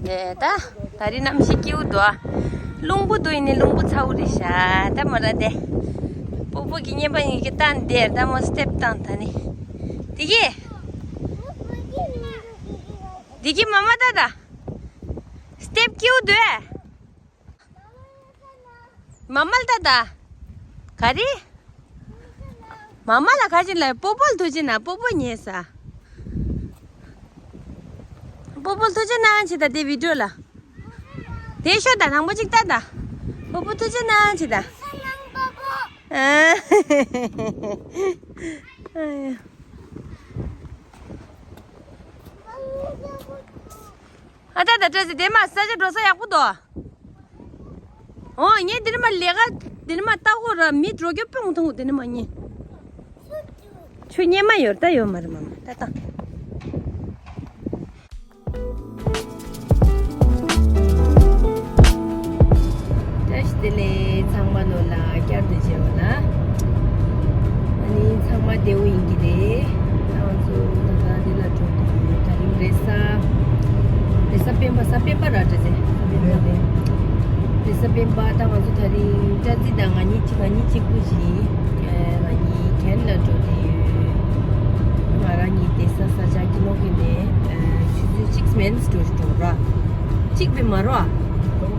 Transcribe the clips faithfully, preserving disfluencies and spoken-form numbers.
ཨེ་ད། ད་རིང་གནམ་གཤིས་སྐྱིད་པོ་འདུག་ཨ། རླུང་བུ་འདུག་ཡིན་ནི་རླུང་བུ་ཚ་བོ་རེད་ཤག་ད་མོ་ར་དེ། སྤོ་སྤོ་གི་གཉེན་པ་ཡིན་གི་བཏང་དེར་ད་མོ་སི་ཊེབ་བཏང་ད་ནི། དེ་གི། དེ་གི་མ་མ་ད་ད། སི་ཊེབ་སྐྱིད་པོ་འདུག་ཨ། མ་མལ་ཏ་ཏ། ག་རེ། མ་མ་ལ་ག་ཅི་ལ་སྤོ་སྤོ་ལ་ཐུགས་རྗེ་གནང་སྤོ་སྤོ་ཉེས་ས། སྤོ་སྤོ་ལ་ཐུགས་རྗེ་གནང་ཆེ་ད་དེ་བི་ཌིའོ་ལ། དེ་ཤོད་ད་དང་པོ་གཅིག་ལྟ་ད། སྤོ་སྤོ་ཐུགས་རྗེ་གནང་ཆེ་ད། ཨ། ཨ་ད་ད་བཀྲ་ཤིས་དེ་མ་ས་ཆ་འགྲོ་ས་ཡག་པོ་འདུག་ཨོ་ངས་འདིར་མ་ལས་ཀ་འདིར་མ་ལྟ་གོ་ར་མི་འགྲོ་རྒྱུ་དཔེ་མཐོང་འདི་ནི་མ་ཉེ། ཆུ་སྙེ་མ་ཡོད་ད་ཡོད་མ་རེད་མ་མ་ད་ད། བཀྲ་ཤིས་བདེ་ལེགས་ཚང་མ་ལོ་ལ་བསྐྱར་དུ་མཇལ་བ་ལ། ཨ་ནི་ཚང་མ་བདེ་བོ་ཡིན་གྱི་རེད། ང་ཚོ་ད་ལྟ་འདི་ལ་འགྲོ་གི་ཡོད། ད་རིང་རེས་གཟའ། རེས་གཟའ་སྤེན་པ་གཟའ་སྤེན་པ་ར་འདྲ་ཟེ་གཟའ་སྤེན་པ་རེད། རེས་གཟའ་སྤེན་པ་ད་ང་ཚོ་ད་རིང་བཀྲ་ཤིས་དང་ང་གཉིས་གཅིག་ང་གཉིས་གཅིག་པུ་ཞིག་ང་གཉིས་གན་ལ་འགྲོ་གི་ཡོད། ང་རང་གཉིས་བསྡད་ས་ས་ཆ་ཀི་ལོ་གི་ནས་ཆུ་ཚོད་གཅིག་མན་འགྲོ་ཞིག་འགྲོ་ར། གཅིག་པའི་མ་རོ་ཨ། སྟོང་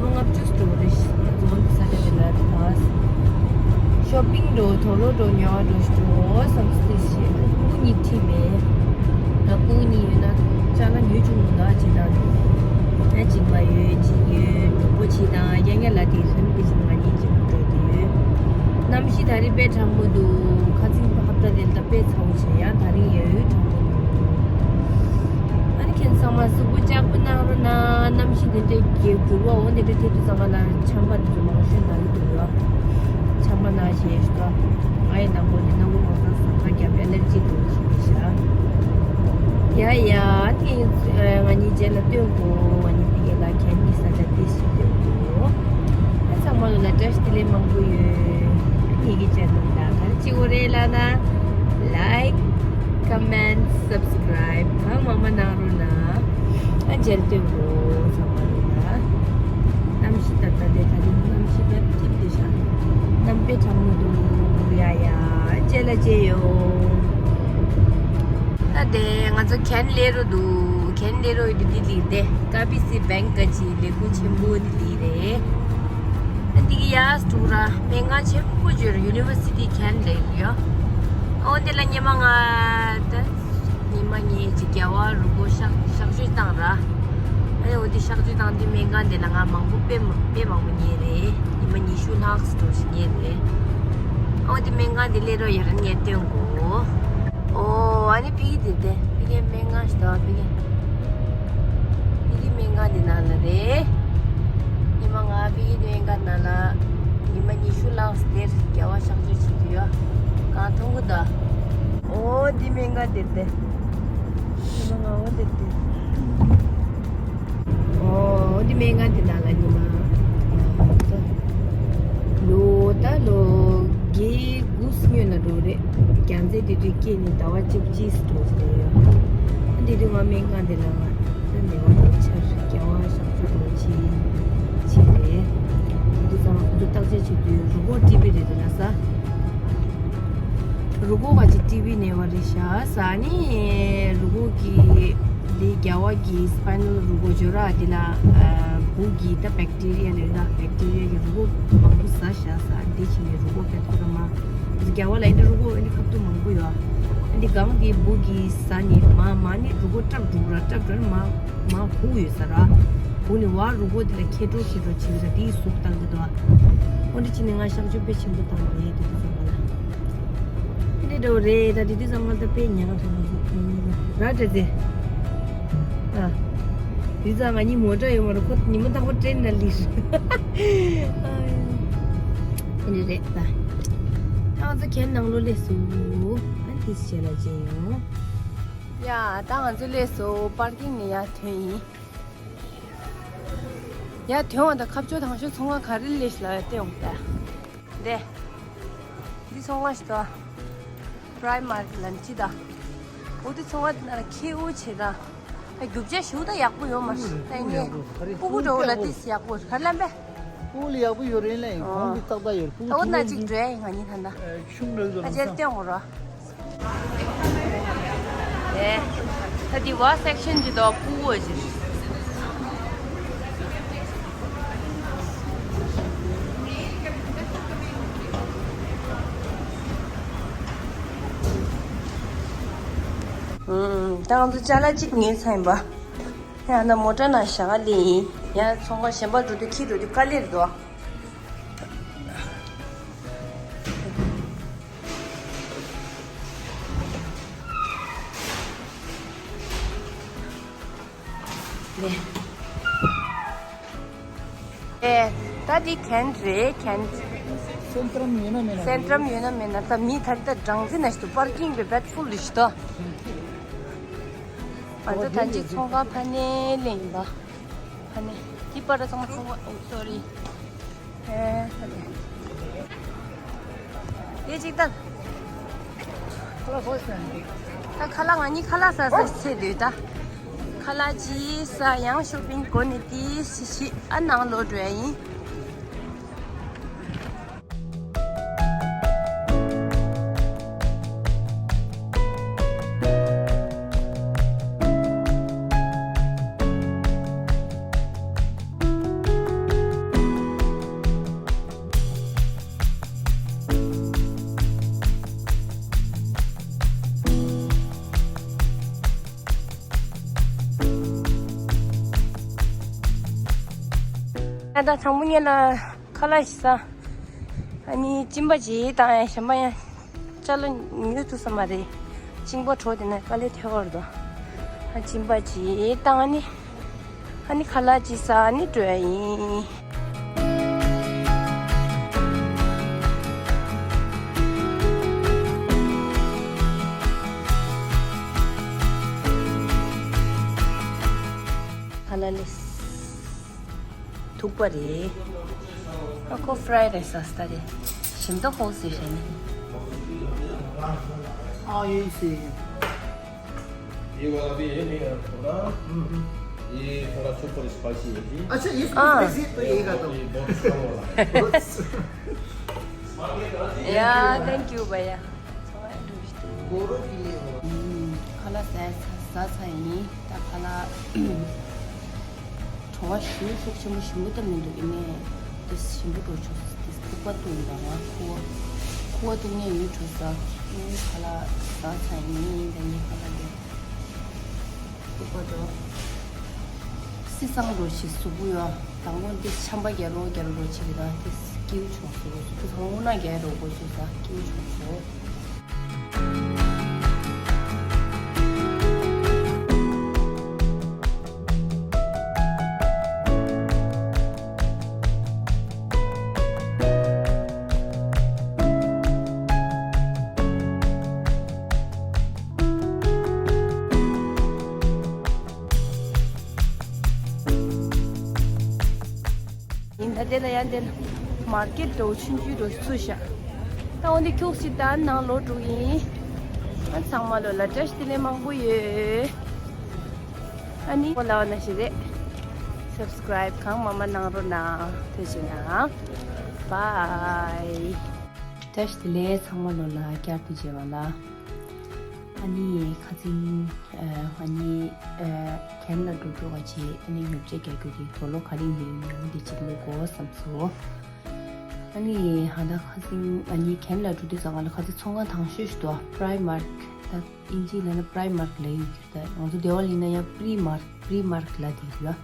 ལྔ་བཅུ་སྟོང་རེ་ཞིག་ང་ཚོ་འོན་ཏེ་ས་ཆ་དེ་ལ་དེ་ག་ཤོ་པིང་འགྲོ་དོ་ལོ་འགྲོ་ཉོ་བ་འགྲོ་ཞིག་འགྲོ་བསམ་སྟེ་ཞེས་སྐུ་གཉིས་ཁྲིད་མེད། ང་སྐུ་གཉིས་ཡོད་ན་ཅ་ལག་ཉོས་བྱུང་མི་འདུག་ཅི་དང་། ང་གཅིག་མ་ཡོད་གཅིག་ཡོད་འགྲོ་པོ་ཆེ་དང་རྒྱ་རྒྱ་ལ་དེ་སོན་དེ་བཞིན་ང་གཉིས་གཅིག་འགྲོ་དེ་ཡོད། གནམ་གཤིས་ད་རེས་དཔེ་གྲང་མོ་འདུག་ཁ་སང་ཧབ་ཏ་དེ་ལ་དཔེ་ཚ་བོ་བྱས་ཡང་ད་རིང་ཡོད་ཡོད་གྲང་མོ་འདུག་ཨ་ནི་ཁྱེད་ཚང་མ་གཟུགས་པོ་ལྕགས་པོ་གནང་རོགས་གནང་། གནམ་གཤིས་དེ་འདྲའི་གི་འགྱུར་བ་འོ་དེ་འདྲ་ཐེབས་དུས་ཚང་མ་ལ་ཆམ་པ་དེ་ཚོ་མང་ཤོས་ན་གི་འདུག་ཡོད། ཆམ་པ་ན་ཞེས་ཞུ་ད། ང་ཡི་ནང་པོ་ནི་ནང་པོ་ནང་ཚང་ཟ་ཁ་རྒྱབ་ཨེ་ལར་ཇི་འདུག་ཞུ་གི་ཤག་ཡ་ཡ་ཨ་ནི་ང་གཉིས་རྗེས་ལ་སྟོན་དགོ། ང་གཉིས་དེ་ག་ལ་ཁྱེད་གཉིས་ས་ཆ་དེ་ཞིག་སྟོན་དགོ། ཨ་ཚང་མ་ལ་བཀྲ་ཤིས་བདེ་ལེགས་མང་པོ་ཡོད། ངེད་ཀྱི་ཆེ་ནལ་ལ་ག་རེ་བྱེད་དགོས་རེད་ལབ་ན། Like, comment, subscribe གང་མང་མང་གནང་རོགས་གནང་། ཨ་མཇལ་སྟོན་གོ་ཚང་མ་ལ། གནམ་གཤིས་ད་ལྟ་དེ་ད་རིང་གནམ་གཤིས་དཔེ་ཐིབས་དེ་ཤག་གནམ་དཔེ་གྲང་མོ་འདུག་ཡ་ཡ་མཇལ་ལ་མཇལ་ཡོང་། ད་དེ་ང་ཚོ་གན་ལེ་རོ་འདུག་གན་ལེ་རོ་ཡོད་དུས་དེ་ལི་དེ་ཀ་བི་སི་བེང་ག་ཅི་ལས་ཁུངས་ཆེན་པོ་དེ་ལི་རེད། ཨ་འདི་གི་ཡ་སྤྲུག་ར་སྨན་ཁང་ཆེན་པོ་བརྗོད་ར་ཡུ་ནི་ཝར་སི་ཊི་གན་ལེ་རོ་ཡོད། ཨོ་འདི་ལ་ཉི་མ་ང་ད་ཉི་མ་ཉི་ཅིག་རྒྱལ་བ་རུ་གོ་གཤག་གཤག་བཅོས་བཏང་ར། ཨ་ནི་འོ་དེ་གཤག་བཅོས་བཏང་དུས་སྨན་ཁང་དེ་ལ་ང་མང་པོ་དཔེ་མ་དཔེ་མང་པོ་ཉལ་རེད། ཉི་མ་ཉི་ཤུ་ལྷག་ཙམ་འགྲོ་ཞིག་ཉལ་རེད། ཨོ་དེ་སྨན་ཁང་དེ་སླེབས་རོགས་ཡར་ངས་སྟོན་གོ། ཨོ་ཨ་ནི་ཕ་གི་དེ་དེ་ཕ་གི་སྨན་ཁང་ཞིག་འདུག་ཕ་གི་ཕ་གི་སྨན་ཁང་དེ་ནང་ལ་རེད། ཉི་མ་ང་ཕ་གི་སྨན་ཁང་ནང་ལ་ཉི་མ་ཉི་ཤུ་ལྷག་ཙམ་དེར་རྒྱལ་བ་གཤག་བཅོས་བྱེད་དུས་ཡོད། གང་མཐོང་གི་འདུག་ཨོ་དེ་སྨན་ཁང་དེ་དེ། ང་འོ་དེ་དེ། ཨོ་དེ་སྨན་ཁང་དེ་ནང་ལ་ཉི་མ། ལོ་ད་ལོ་བརྒྱད་དགུ་སྔོན་ལ་འགྲོ་རེད། རྒྱལ་མཚན་དེ་དུས་སྐྱེས་ནས་ཟླ་བ་བཅུ་གཅིག་འགྲོ་ཟེར་ཡོད། དེ་དུས་ང་སྨན་ཁང་དེ་ནང་ང་ནས་བ་དེ་ཆར་རྒྱལ་བ་གཤག་བཅོས་དང་ཆེ་ཆེ་རེད། དེ་ཙང་དུ་བརྟག་དཔྱད་བྱེད་དུས་རུས་ཁོག་ཊི་བི་རེད་དེ་ན་ས། རུས་ཁོག་ག་ཅིག་ཊི་བི་ནས་བ་རེད་ཤག་ས་ནི་རུས་ཁོག་གི་འདི་རྒྱལ་བ་གི་སི་པའི་ནལ་རུས་ཁོག་འཇོ་ར་འདི་ལ་བུ་གི་ད་བེག་ཊི་རི་ཡ་ལས་ད་བེག་ཊི་རི་ཡ་གི་རུས་ཁོག་མང་པོ་ཟ་ཤག་ས་འདི་ཕྱིན་ནས་རུས་ཁོག་ག་ཐོག་ར་མ་རྒྱལ་བ་ལ་འདི་རུས་ཁོག་འདི་ཁ་ཐུག་མང་པོ་ཡོད། འདི་གང་འདི་བུ་གི་ཟ་ནི་མ་མ་ནི་རུས་ཁོག་བཀྲབ་འགྲོ་ར་བཀྲབ་འགྲོ་ར་མ་མ་ཧུ་ཡོད་ས་ར་ཧུ་ནི་བ་རུས་ཁོག་འདི་ལ་ཁེ་གྲོགས་ཁེ་གྲོགས་བྱེད་ར་དེའི་གཟུགས་བཏང་གི་འདུག་ཨ་འོ་འདི་ཕྱིན་ནས་ང་གཤག་བཅོས་དཔེ་ཆེན་པོ་བཏང་བ་རེད་དེ་དུས་ཙམ་པ་ལ། དེ་འདྲ་འགྲོ་རེད་ད་དེ་དུས་ཙམ་ང་ད་དཔེ་ཉག་ག་ཐོག་ང་ཚོ་ར་འདྲ་ཟེ། ཨ། དེ་ཙམ་ང་གཉིས་མོ་ཊ་ཡོད་མ་རེད་ཁོ་ཉི་མ་དང་པོ་ཏྲེན་ན་ལིར། ཨ། དེ་འདྲ་རེད་ད། ད་ང་ཚོ་གན་ནང་ལོགས་སླེབས་སོང་། ཨ་དེ་ཞལ་ལག་མཇལ་ཡོང་། ཡ་ད་ང་ཚོ་སླེབས་སོང་པར་ཀིང་ནས་ཡར་ཐོན་ཡིན། ཡར་ཐོན་བ་དང་ཁ་ཕྱོགས་དང་ཤོག་ཚོང་ཁང་ག་རེ་སླེབས་ཤག་ལ་ཡར་བལྟས་ཡོང་ད། འདི། འདི་ཚོང་ཁང་ཞིག་འདུག Primark ལབ་ཅི་ད། འོ་འདི་ཚོང་ཁང་འདི་ནང་ལ་ཁྱེའུ་བྱེད་དང་། ཨ། རྒྱུ་ཆ་ཞུ་ད་ཡག་པོ་ཡོད་མ་རེད། ད་ངས་སྤུ་གུ་འགྲོ་བ་ལ་ཏིས་ཡག་པོ་རེད། ག་ལ་བས། སྤུ་གུ་ལ་ཡག་པོ་ཡོད་རེད་ལ། ཡིན་གོང་གི་ཏག་ཏག་ཡོད། སྤུ་གུ་ད་འོ་ན་ཐུག་གཅིག་འགྲོ་ཡ་ཡིན། ང་གཉིས་ད་ད་ཨ། ཤུང་འགྲོ་གི་འདུག་ལམ་སང་། ཨ་ཅེར་སྟོན་དགོས་རོ། ཨེ། ད་འདི་བ་སེག་ཤན་གྱི་དོ་སྤུ་གུ་ཅིག་ཨུམ། ད་ང་ཚོ་ཅ་ལག་གཅིག་ཉོས་ཚར་ཡིན་པ། ཡང་ན་མོ་ཊ་ནང་བཞག་ག་ལེ་ཡིན། ཡང་ཚོང་ཁང་གཞན་པ་འགྲོ་དུས་ཁྱི་འགྲོ་དུས་དཀའ་ལས་རེད་དོ། ལེ། ཨེ། ད་འདི་གན་རེད་གན། སེན་ཏྲམ་ཡོད་ན་མེད་ན། སེན་ཏྲམ་ཡོད་ན་མེད་ན། ད་མི་ད་ད་སྦྲང་རྩི་ན་ཞིག་ཏུ་པར་ཀིང་རེ་བེད་ཕུལ་རེ་ཞིག་ཏུ། ང་ཚོ་ད་ཅིག་ཚོང་ཁང་ཕ་ནས་ལེན་པ། ཕ་ནས་འདི་པར་ཚོང་ཁང་། ཨོ་སོ་རི། ཨེ། ད་དེ། དེ་ཅིག་ལྟ། ད་ཁ་ལག་ང་གཉིས་ཁ་ལག་ཟ་ཟ་ཚེ་འདུག་ད། ཁ་ལག་ཅིག་ཟ། ཡང་ཤོ་པིང་གོ་ནི་དེ་སི་སི་ཨ་ནང་ལོག་འགྲོ་ཡ་ཡིན། ད་ད་དང་པོ་ཉིད་ལ་ཁ་ལག་ཞིག་ཟ། ཨ་ནི་གཅིན་པ་ཅིག་བཏང་ཡ། གཞན་པ་ཡང་ཅ་ལག་ཉོས་ཐུབ་ས་མ་རེད། གཅིན་པ་བྲོ་དེ་ན་དཀའ་ལས་ཐེབས་པ་རེད་དོ། ཨ། གཅིན་པ་ཅིག་བཏང་། ཨ་ནི་ཨ་ནི་ཁ་ལག་ཅིག་ཟ། ཨ་ནི་འགྲོ་ཡ་ཡིན། ཁ་ལག་ལས། ཐུག་པ་རེད། ཨ་ཁོ་ཕ་རའི་རའི་སི་ཟ་ད་རེད། ཞིམ་ཏོག་ཧོ་སི་ཞེས་ནི། हाँ, यही सही है। ये वाला भी है, नहीं है थोड़ा। हम्म। ये थोड़ा सुपर स्पाइसी है जी। अच्छा, ये सुपर हाँ। स्पाइसी है, तो ये का तो। ये बहुत स्ट्रॉन्ग वाला है। बहुत। Yeah, thank you, भैया। गोरों के लिए हो। ཁ་ལག་ཟས་ཚར་ཟ་ཚར་ཡིན། ད་ཁ་ལག་བྲོ་བ་ཞེ་ཤུགས་ཆེན་པོ་ཞིམ་པོ་ད་མི་འདུག་ཡིན་ནའི་དེ་ཞིམ་པོ་འགྲོ་ཆོག་དེ་ཐུག་པ་བཏུང་ཡོད་པ། ང་ཁུ་བ་ཁུ་བ་བཏུང་ནས་ཡོད་འགྲོ་ས། ཁ་ལག་ཟ་ཚར་ཡིན། ད་ངས་ཁ་ལག་དེ་ཐུག་པ་འགྲོ། སི་སང་འགྲོ་ཞིག་གཟུགས་པོ་ཡོད། དང་པོ་འདི་ཆམ་པ་རྒྱག་རོགས་རྒྱག་རོགས་བྱེད་ཀྱི། ད་དེ་སྐྱིད་བྱུང་སོང་། གཟུགས་པོ་ཚང་མ་རྒྱག་རོགས་པོ་བྱེད་ས་སྐྱིད་བྱུང་སོང་། ཡིན། ད་དེ་ལ་ཡང་དེ་ལ་མར་ཀེ་ཊི་འགྲོ། ཆུང་ཆུང་འགྲོ་ཚུར་བཞག་ད་འོ་འདི་ཁྱུག་ཅིག་ད་ནང་ལོག་འགྲོ་གི་ཡིན། ཨ། ཚང་མ་ལོ་ལ་བཀྲ་ཤིས་བདེ་ལེགས་མང་པོ་ཡོད། ཨ་ནི་ཁོ་ལ་བ་ན་ཞིག་རེད། སབ་སི་ཀ་རའིབ་གང་མང་མང་གནང་རོགས་གནང་། ཐུགས་རྗེ་གནང་། བཱའི། བཀྲ་ཤིས་བདེ་ལེགས། ཚང་མ་ལོ་ལ་བསྐྱར་དུ་མཇལ་བ་ལ། ཨ་ནི་ཁ་སང་ཨ་ནི་ཨ་གན་ལ་འགྲོ་འགྲོ་ག་བྱེད། ཨ་ནི་ཉོ་ཆ་རྒྱག་རྒྱུ་དེ་དོ་ལོ་ག་རེ་ཉོས་ཉོ་དེ་ཅིག་ལོ་གོ་བསམ་སོང་། ཨ་ནི་ཧ་ད་ཁ་སང་ཨ་ནི་གན་ལ་འགྲོ་དུས་ཙང་ང་ལ་ཁ་སང་ཚོང་ཁང་དང་ཤོས་ཤིག་འདུག་ཨ། པི་རའི་མར་ཀེ་ཊི། ད་དབྱིན་ཇིའི་ལབ་ན་པི་རའི་མར་ཀེ་ཊི་ལབ་ཡོད་ཀྱི། ད་ང་ཚོ་སྡེ་བ་ལ་ཡིན་ན་ཡང་པི་རི་མར་ཀེ་ཊི། པི་རི་མར་ཀེ་ཊི་ལབ་དེ་ཡོད།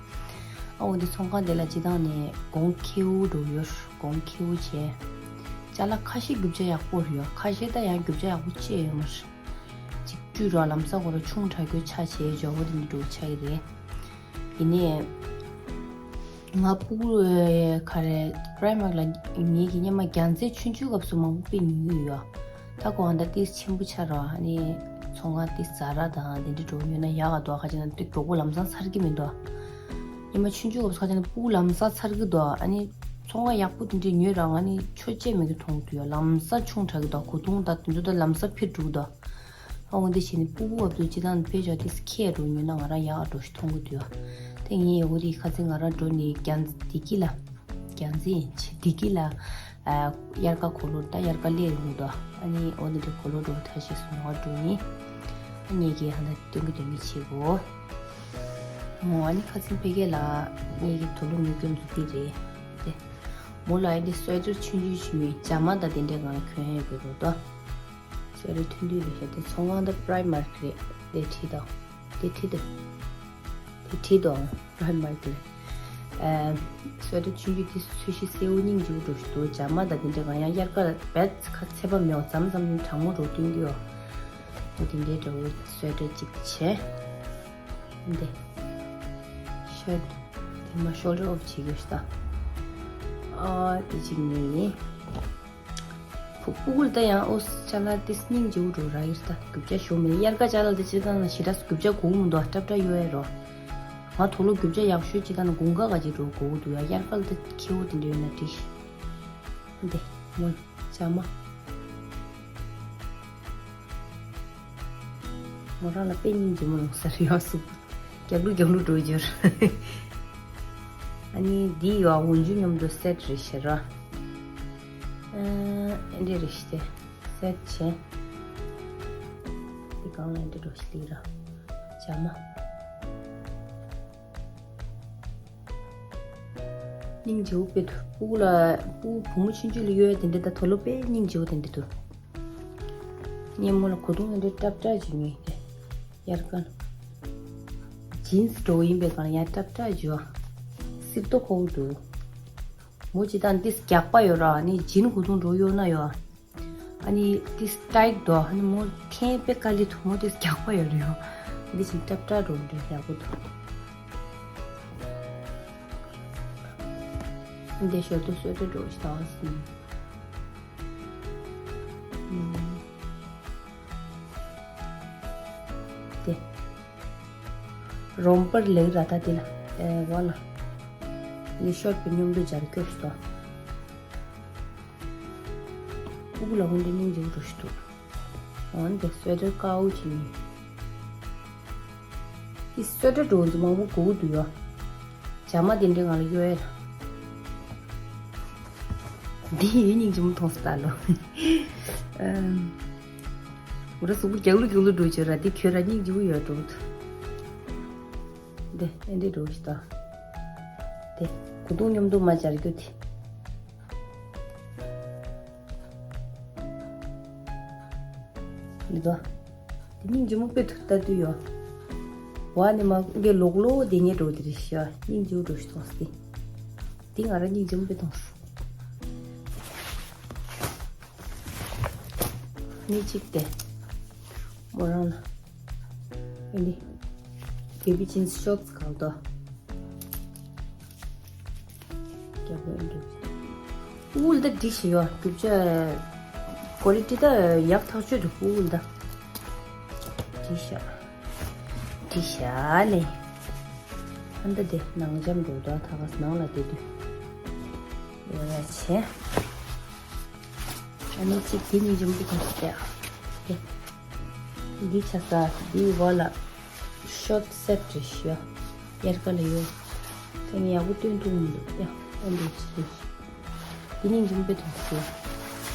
ཨ་འོ་འདི་ཚོང་ཁང་དེ་ལ་སྤྱིར་བཏང་ནས་གོང་ཁེ་པོ་འགྲོ་ཡོད། གོང་ཁེ་པོ་བྱས། ཅ་ལག་ཁ་ཤས་རྒྱུ་ཆ་ཡག་པོ་རེད་ཡོད། ཁ་ཤས་ད་ཡང་རྒྱུ་ཆ་ཡག་པོ་ཅིག་ཡོད་མ་རེད། ཅིག་བཀྲུས་ར་ལམ་སང་ཁོ་ར་ཆུང་དྲགས་རྒྱུ་ཆ་བྱས། ཇོ་བོ་དེ་འདྲ་འགྲོ་ཆགས་ཀྱི་རེད། ཡིན་ནའི་ང་སྤུ་གུ་ག་རེ་པི་རའི་མར་ཀེ་ཊི་ལ་ངེད་ཀྱི་སྔོན་མ་རྒྱལ་མཚན་ཆུང་ཆུང་སྐབས་སུ་མང་པོ་དཔེ་ཉོས་ཡོད། ད་གོང་ད་ཏིས་ཆེན་པོ་ཆགས་ར། ཨ་ནི་ཚོང་ཁང་ཏིས་ཛ་ར་དང་དེ་འདྲ་འགྲོ་ཉོས་ན་ཡག་ག་འདུག་ཁ་ཅིག་ན་ཏིས་མགྱོགས་པོ་ལམ་སང་ཚར་གྱི་མི་འདུག་ཉི་མ་ཆུང་ཆུང་སྐབས་སུ་ཁ་ཅིག་ན་སྤུ་གུ་ལམ་སང་ཚར་གྱི་འདུག་ཨ་ནི་ཚོང་ཁང་ཡག་པོ་དེ་འདྲ་ཉོས་ར། ཨ་ནི་ཆོ་ཅེས་མེད་གི་མཐོང་གི་འདུག་ཡ། ལམ་སང་ཆུང་དྲགས་གི་འདུག་གོས་ཐུང་ད་དེ་ཚོ་ད་ལམ་སང་འཕིར་འགྲོ་གི་འདུག་ཨ་འོ་འདི་བྱས་ནས་སྤུ་གུ་བབ་དུས་སྤྱི་བཏང་ཕལ་ཆེར་དེ་ཁྱེད་འགྲོ་ཉོས་ན་ང་རང་ཡག་འགྲོ་ཞིག་མཐོང་གི་འདུག་ཨ། དེ་ངས་ཡག་པོ་དེ་ཁ་སང་ང་རང་འགྲོ་ནས་རྒྱ་མཚོ་བདེ་སྐྱིད་ལ། རྒྱ་མཚོ་ཡིན་ཆེ་བདེ་སྐྱིད་ལ། ཨ་དབྱར་ཁ་གོ་ལོ་ད་དབྱར་ཁ་སླེབས་ཡོང་འདུག་ཨ། ཨ་ནི་འོ་འདི་འདྲའི་གོ་ལོ་འགྲོ་ཐབས་ཤེས་སུ་ཉོ་བ་འགྲོ་ནི། ཨ་ངས་ཀྱིས་ཧ་ན་སྟོན་གི་སྟོན་གི་བྱེད་གོ། ཨ་ནི་ཁ་སང་ཕ་གི་ལ་ངས་ཀྱིས་དུག་ལོག་ཉོ་རྒྱུ་འདུག་དེ་རེད། དེ་མོ་ལ་ཨ་འདི་སོ་ཊར་ཆུང་ཆུང་ཞིག་ཉོས། ཇ་མ་དང་དེ་འདྲའི་ངང་ལ་གྱོན་ཡོད་པའི་རོ་ཏོ། སོ་ཊར་ཐུང་ཐུང་ལས་བྱ་དེ་ཚོང་ཁང་དང་པྲའི་མར་ཀི་རེད། དེ་ཁྲིད་དང་། དེ་ཁྲིད་དང་། དེ་ཁྲིད་དང་པྲའི་མར་ཀི་རེད། ཨ་སོ་ཊར་ཆུང་ཆུང་དེ་ཚོས་ཤིག་སེའུ་སྙིང་རྗེ་པོ་འགྲོ་ཞིག་འདུག་ཇ་མ་དང་དེ་འདྲ་གང་ཡང་དབྱར་ཁ་བས་ཁ་ཚད་པ་མེད་པ་མཚམས་མཚམས་གྲང་མོ་འགྲོ་སྟོན་གི་ཡོད། དེ་འདྲའི་འདྲ་བོ་སོ་ཊར་གཅིག་བྱས། འདི། ཤོད། དེ་མ་ཤོལ་ཌར་ཨོཕ་བྱེད་དགོས་ཤག་ད། ཨ་དེ་གཅིག་ཉོས་ཡིན། ཕུ་ཕུ་གུ་ལ་ད་ཡང་ཨོ་ཅ་ལག་དེ་སྙིང་རྗེ་པོ་འགྲོ་ར་ཡིར་ད་རྒྱུ་ཆ་ཞོ་མེད། དབྱར་ཁ་ཅ་ལག་དེ་སྤྱི་བཏང་ན་ཞེ་དྲག་རྒྱུ་ཆ་དགོས་མི་འདུག་སྲབ་སྲབ་ཡོད་ཨེ་རོ། ང་དུག་ལོག་རྒྱུ་ཆ་ཡག་ཤོས་སྤྱི་བཏང་ན་དགུན་ཁ་ག་ཅིག་འགྲོ་དགོས་འདུག་ཡ། དབྱར་ཁ་ལ་ད་ཁེ་པོ་དེ་འདྲ་ཡོད་ན་འགྲིག་ཤག་འདི་མོ་ཇ་མ། མོ་རང་ལ་དཔེ་སྙིང་རྗེ་མོ་ཡོང་ས་རེད་ཡ། སུ་རྒྱག་ལུགས་རྒྱག་ལུགས་འགྲོ་འགྱུར། ཨ་ནི་འདི་ཡོ་འོན་ཇུ་མཉམ་དུ་སེ་ཊི་རེད་ཤག་ར། ཨ་འདི་རེད་ཤག་སྟེ། སེ་ཊི་བྱས། འདི་གང་ལ་འདི་འགྲོ་ཤག་ལི་ར། ཇ་མ། སྙིང་རྗེ་པོ་དཔེ་འདུག་སྤུ་གུ་ལ་སྤུ་གུ་བུ་མོ་ཆུང་ཆུང་ལ་གཡོལ་ཡ་དེ་འདྲ་ད་དུག་ལོག་དཔེ་སྙིང་རྗེ་པོ་དེ་འདྲ་འདུག་སྙེ་མོ་ལ་གོས་ཐུང་དེ་འདྲ་སྲབ་སྲབ་ཅིག་ཉོས་ཏེ། དབྱར་ཁ་ལ། ཇིན་སི་འདྲ་བོ་ཡིན་པའི་སྒང་ལ་ཡང་སྲབ་སྲབ་ཅིག་ཡོད། སིབ་ཏོ་ཁོག་འདུག་མོ་ཅི་ད་འདི་རྒྱགས་པ་ཡོད་ར། ཨ་ནི་ཇིན་གོས་ཐུང་འདྲ་བོ་གཡོལ་ན་ཡོད། ཨ་ནི་ཏིས་ཊའིཊ་དོ། ཨ་ནི་མོ་འཐེན་པའི་དཀའ་ལས་འདུག་མོ་ཏིས་རྒྱགས་པ་ཡོད་རེད་ཡོ། འདི་བཞིན་སྲབ་སྲབ་འགྲོ་འདྲ་ཡག་པོ་འདུག་འདི་ཞོར་དུ་སོ་ཊར་འགྲོ་ཞིག་དང་སྲིད། ཨུམ། དེ། རོམ་པར་ལེགས་ར་ད་དེ་ལ། ཨེ་བ་ལ། ནི་ཤོར་པའི་སྙོམས་པོ་སྦྱར་སྐྱོ་ཞིག་དང་། ཨུ་ལ་འོན་ཏེ་སྙིང་རྗེ་པོ་འགྲོ་ཞིག་འདུག་འོན་ཏེ་སོ་ཊར་དཀར་པོ་ཅིག་ཡིན། དེ་སོ་ཊར་འགྲོ་འདི་མང་པོ་དགོས་འདུག་ཡོ། ཇ་མ་དེ་འདྲའི་ངང་ལ་གཡོལ་ཡ་ལ། འདི་ཡོད་སྙིང་རྗེ་མོ་མཐོང་སོང་ད་ལོ། ཨམ། འོ་ར་གཟུགས་པོ་རྒྱགས་ལུགས་རྒྱགས་ལུགས་འགྲོ་བྱོས་ར། འདི་ཁྱོད་ར་སྙིང་རྗེ་པོ་ཡོད་འགྲོ་འདུག་འདི་ཨེ་འདྲའི་འགྲོ་ཞིག་ད། དེ་གོས་ཐུང་མཉམ་དུ་མ་སྦྱར་རྒྱུ་དེ། འདི་ག་དེ་སྙིང་རྗེ་མོ་དཔེ་འདུག་ལྟ་དུས་ཡོ། བ་ནི་མ་འདི་ལོག་ལོག་དེ་ངས་འགྲོ་དེ་རེད་ཤག་སྙིང་རྗེ་པོ་འགྲོ་ཞིག་མཐོང་སྟེ། དེ་ང་ར་སྙིང་རྗེ་མོ་དཔེ་མཐོང་སོང་། ནི་གཅིག་དེ། མོ་རང་ལ། ཨ་ནི། བེ་བི་ཇིན་སི་ཤོར་ཊི་སི་གང་དོ། རྒྱབ་ལོགས་འདུག་ཨུ་ལ་ད་འགྲིག་ཤི་ཡོ། རྒྱུ་ཆ་ཀོ་ལི་ཊི་ད་ཡག་ཐག་ཆོད་འདུག་ཨུ་ལ་ད་འགྲིག་ཤག་འགྲིག་ཤག་ལེ། ཨ་ད་དེ་ནང་འཇམ་འགྲོ་ད་ད་ག་ནང་ལ་དེ་དུས་ཡོ་ཡ་ཆེ། ཨ་ནི་གཅིག་དེ་ནི་འཇམ་པོ་གང་ཞིག་ཡ། དེ་འདི་ཆ་ས་འདི་བ་ལ། ཤོར་ཊི་སེ་ཊི་རེད་ཤག་དབྱར་ཁ་ལ་ཡོད། དེ་ནི་ཡག་པོ་སྟོན་ཐུབ་མི་འདུག་ཡ་ཨེ་འདྲ་ཅིག་རེད། དེ་ནི་འཇུམ་པའི་དུང་སེ།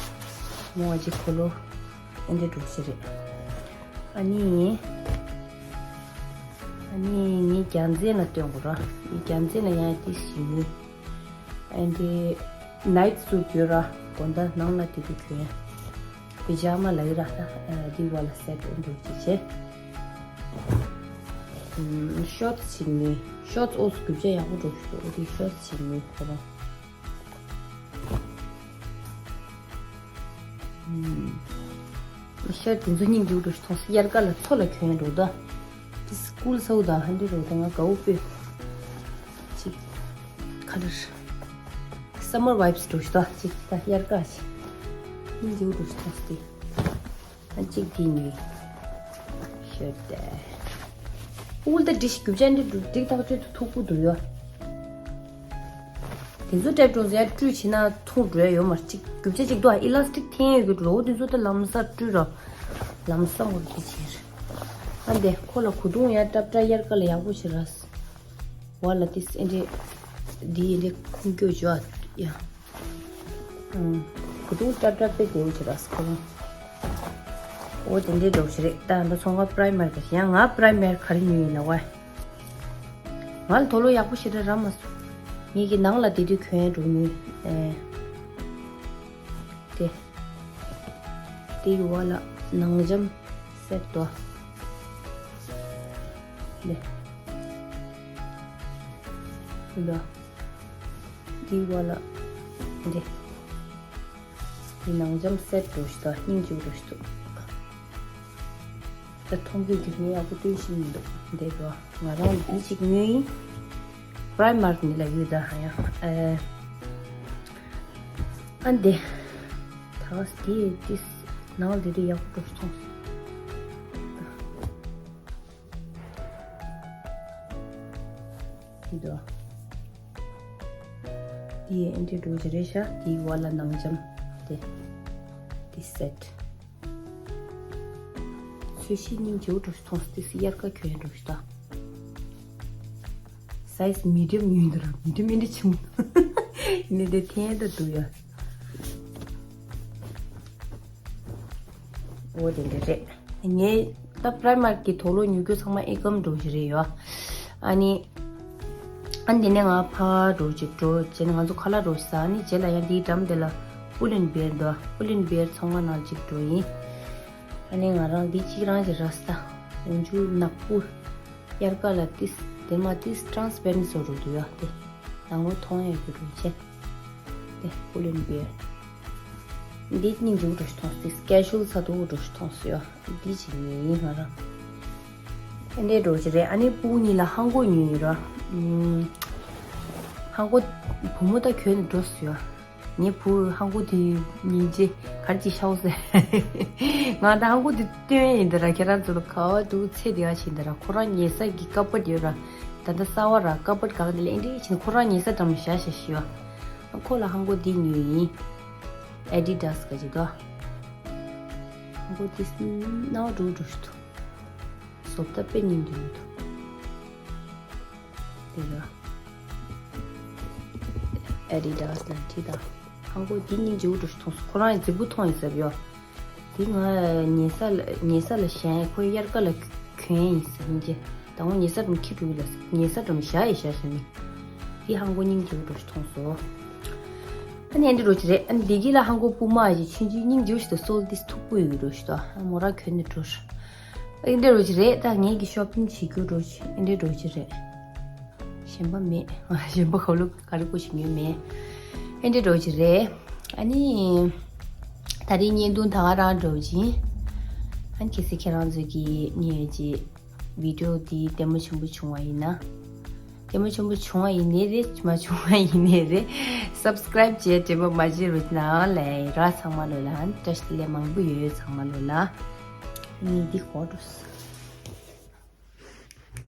མོ་བ་ཅིག་གོ་ལོ། ཨེ་འདྲ་འགྲོ་ཤེས་རེད། ཨ་ནི། ཨ་ནི་ངའི་རྒྱལ་མཚན་ལ་སྟོན་དགོས་ར། ངའི་རྒྱལ་མཚན་ལ་ཡང་དེ་ཞིག་ཡིན། ཨེ་འདི་ནའིཊ་སུཊ་ཡོད་ར། དགོང་དག་ནང་ལ་དེ་དུས་གྱོན། པི་ཇ་མ་ལ་ཡོད་ར་ད། ཨ་འདི་བ་ལ་སེ་ཊི་འགྲོ་ཅིག་བྱས། ཤོར་ཊི་ཞིག་ནི་ཤོར་ཊི་ཨོལ་སོ་རྒྱུ་ཆ་ཡག་པོ་འགྲོ་ཞིག་འདུག་འོ་དེ་ཤོར་ཊི་ཞིག་ནི་ཁོ་རང་། ཤར་དེ་ཚོ་སྙིང་རྗེ་པོ་འགྲོ་ཞིག་མཐོང་སོང་། དབྱར་ཁ་ལ་མཚོ་ལ་གྱོན་འགྲོ་ད། དེ་སི་ཀུལ་ཚ་བོ་དང་ཧན་དེ་འགྲོ་ད་ང་དགའ་བོ་དཔེ། ཅིག་ཁ་ལར། སམ་མར་ཝའིབ་སི་འགྲོ་ཞིག་ད་ཅིག་ད་དབྱར་ཁ་ཞིག་སྙིང་རྗེ་པོ་འགྲོ་ཞིག་མཐོང་སོང་དེ། ཨ་གཅིག་འདི་ནི། ཤོད་དེ། ཨུལ་ད་འདྲི་ཞིག་རྒྱུ་ཆ་འདི་འགྲིག་ཐག་ཆོད་དུ་ཐུག་པོ་འདུག་ཡོ། དེ་ཚོ་ཊེབ་གྲོང་ཚོ་ཡར་བཀྲུས་བྱས་ན་ཐུང་འགྲོ་ཡ་ཡོད་མ་རེད། གཅིག་རྒྱུ་ཆ་གཅིག་འདུག་ཨ་ཨི་ལ་སི་ཊིག་འཐེན་ཡོད་ཀྱི་ལོ་དེ་ཚོ་ད་ལམ་སང་བཀྲུས་ར། ལམ་སང་བར་དུ་བྱས་ ཨ་འདི་ཁོ་ལ་གོས་ཐུང་ཡ་ཏྲབ་ཏྲ་དབྱར་ཁ་ལ་ཡག་པོ་ཞིག་རག་སོང་། འོ་ལ་ཏིས་ཨེ་འདྲེ། འདི་ཨེ་འདྲེ་ཁུང་སྐྱོ་ཅོ་ཡ། ཨུམ། གོས་ཐུང་ཏྲབ་ཏྲབ་དཔེ་བདེ་བོ་ཅིག་རག་སོང་ཁོ་རང་། འོ་དེ་འདྲའི་འདྲ་བོ་ཞིག་རེད། ད་འདི་ཚོང་ཁང་པ་རའི་མར་ག་ཞིག་ཡང་ང་པ་རའི་མར་ག་རེ་ཉོས་ཡིན་ལ་ཝ། ང་ལ་དོ་ལོ་ཡག་པོ་ཞིག་རེ་རག་མ་སོང་། ངེད་ཀྱི་ནང་ལ་དེ་དུས་གྱོན་འགྲོ་མྱོང་། ཨེ། དེ། དེ་ཡི་བ་ལ་ནང་འཇམ་སེར་དོ། དེ། དེ་དོ། དེ་ཡི་བ་ལ། དེ། དེ་ནང་འཇམ་སེར་འགྲོ་ཞིག་དོ། སྙིང་རྗེ་འགྲོ་ཞིག་དོ། ད་མཐོང་གི་རྒྱུ་མེད་ཡག་པོ་སྟོན་ཤེས་མི་འདུག་འདས་པ་ང་རང་འདི་གཅིག་ཉོས་ཡིན། པ་རའི་མར་ནི་ལ་ཡོད་ད་ཧ་ཡང་། ཨ་འདི། ད་འདི་འདི་ནང་འདི་འདི་ཡག་པོ་འགྲོ་མཐོང་། འདི་དོ། འདི་ཨེ་འདྲེ་འགྲོ་གི་རེད་ཤག་འདིའི་བ་ལ་ནང་འཇམ། འདི། འདི་སེར། ཚོས་གཞི་སྙིང་རྗེ་པོ་འགྲོ་ཞིག་མཐོང་སོང་། དེ་སི་དབྱར་ཁ་གྱོན་འགྲོ་ཞིག་ད། སའི་ཛི་མི་ཌི་ཡམ་ཉོས་འདུག་ར། མི་ཌི་ཡམ་ཨེ་འདྲ་ཆུང་། ནི་དེ་འཐེན་ད་འདུག་ཡ། འོ་དེ་འདྲ་རེད། ངས་ད་པ་རའི་མར་གི་དོ་ལོ་ཉོ་རྒྱུ་ཚང་མ་ཨེ་ཀམ་འགྲོ་གི་རེད་ཡ། ཨ་ནི། ཨ་འདི་ནས་ང་ཕར་འགྲོ་ཅིག་འགྲོ་བྱས་ནས་ང་ཚོ་ཁ་ལག་འགྲོ་ཟ་ནི་རྗེས་ལ་ཡང་འདིའི་འགྲམ་དེ་ལ་པུ་ལིན་བེར་འདུག་པུ་ལིན་བེར་ཚོང་ཁང་ནང་ཅིག་འགྲོ་ཡིན། ཨ་ནི་ང་རང་འདི་གཅིག་རང་ཅིག་རག་སོང་། འོན་ཆུ་ནག་པོ། དབྱར་ཁ་ལ་ཏིས་དེ་མ་ཏིས་ཊྲན་སི་པེ་རེན་སི་བཟོ་འགྲོ་འདུག་ཡ་དེ། ནང་ལོགས་མཐོང་ཡ་གི་འགྲོ་བྱས། དེ་པུ་ལིན་བེར། འདི་སྙིང་རྗེ་པོ་འགྲོ་ཞིག་མཐོང་སོང་། དེ་ཀེ་ཞུ་ལ་ཚ་དུ་འགྲོ་ཞིག་མཐོང་སོང་ཡ། འདི་ཅིག་ཉོས་ཡིན་ང་རང་། ཨེ་འདྲའི་འགྲོ་ཅིག་རེད། ཨ་ནི་སྤུ་གུ་གཉིས་ལ་ཧང་གོ་ཉོས་ཡིན་ར། ཨུམ། ཧང་གོ་བུ་མོ་ད་གྱོན་ནས་འགྲོ་སོང་ཡ། ངའི་བུ་ཧང་གོ་དེ་ཉིན་རྗེས་ག་རེ་ཅིག་ཤའོ་ཟེར། ང་ད་ཧང་གོ་དེ་སྟོན་ཡིན་ད་ར། ཁྱེད་རང་ཚོ་ལ་ག་བ་འདུག་ཚེ་འདི་ག་ཕྱིན་ད་ར། ཁོ་རང་ཉལ་ས་གི་ཀ་པར་ཡོད་ར། ད་ལྟ་གསར་བ་ར་ཀ་པར་གང་དེ་ལ་ཨེ་འདྲའི་ཕྱིན་ཁོ་རང་ཉལ་ས་འགྲམ་བཞག་བཞག་ཤི་བ། ཁོ་ལ་ཧང་གོ་འདི་ཉོས་ཡིན། ཨེ་ཌི་ཌ་སི་ག་ཅིག་དོ། ཧང་གོ་འདི་སྣང་བ་འགྲོ་འགྲོ་ཞིག་འདུག་བཟོ་ལྟ་དཔེ་སྙིང་རྗེ་མི་འདུག་དེ་ལ་ཨེ་ཌི་ཌ་སི་ལ་འཁྲིད་དང་། ཧང་གོ་འདི་སྙིང་རྗེ་པོ་འགྲོ་ཞིག་མཐོང་སོང་། ཁོ་རང་ཡང་རྫིག་པོ་མཐོང་ཡིན་ཟེར་བ་ཡོད། དེ་ང་ཉལ་ས་ལ་ཉལ་ས་ལ་བཞག་ཡིན། ཁོ་དབྱར་ཁ་ལ་གྱོན་ཡིན་ཟེར་ཡིན་གྱི། ད་ངོ་ཉལ་ས་འགྲམ་འཁྱེར་འགྲོ་གི་ལ་ཟེར། ཉལ་ས་འགྲམ་བཞག་ཡིན་བཞག་བཞག་མི། དེ་ཧང་གོ་སྙིང་རྗེ་པོ་འགྲོ་ཞིག་མཐོང་སོང་། ཨ་ནི་ཨེ་འདྲ་འགྲོ་ཞིག་རེད། ཨ་ནི་བདེ་སྐྱིད་ལ་ཧང་གོ་སྤུ་མ་ཞིག་ཆུང་ཆུང་སྙིང་རྗེ་པོ་ཞིག་དང་སོལ་ཏིས་མཐུག་པོ་ཡོད་འགྲོ་ཞིག་དང་། ཨ་མོ་རང་གྱོན་ནས་འགྲོ་ཞིག་ཨེ་འདྲ་འགྲོ་ཞིག་རེད། ད་ངེད་ཀྱི་ཤོ་པིང་བྱེད་རྒྱུ་འགྲོ་ཞིག་ཨེ་འདྲ་འགྲོ་ཞིག་རེད། གཞན་པ་མེད། གཞན་པ་ཁ་ལོ་ག་རེ་སྐུ་ཞིག་ཉོས་མེད། ཨེ་འདྲ་འགྲོ་ཞིག་རེད། ཨ་ནི། ད་རེས་བརྙན་ཐུང་ད་ག་རང་འགྲོ་ཞིག་ཨ་ནི་གལ་སྲིད་ཁྱེད་རང་ཚོ་གི་ཉེ་ཅིག་བི་ཌི་ཡོ་འདི་ལྟད་མོ་ཆེན་པོ་བྱུང་བ་ཡིན་ན། ལྟད་མོ་ཆེན་པོ་བྱུང་བ་ཡིན་ནའི་རེད། མ་བྱུང་བ་ཡིན་ནའི་རེད། སབ་སི་ཀ་རའིབ་བྱས་དྲན་པ་མ་བརྗེད་རོགས་གནང་ལེ་ར། ཚང་མ་ལོ་ལ་བཀྲ་ཤིས་བདེ་ལེགས་མང་པོ་ཡོད་ཚང་མ་ལོ་ལ། ངས་འདི་གོ་འགྲོ་སོང་།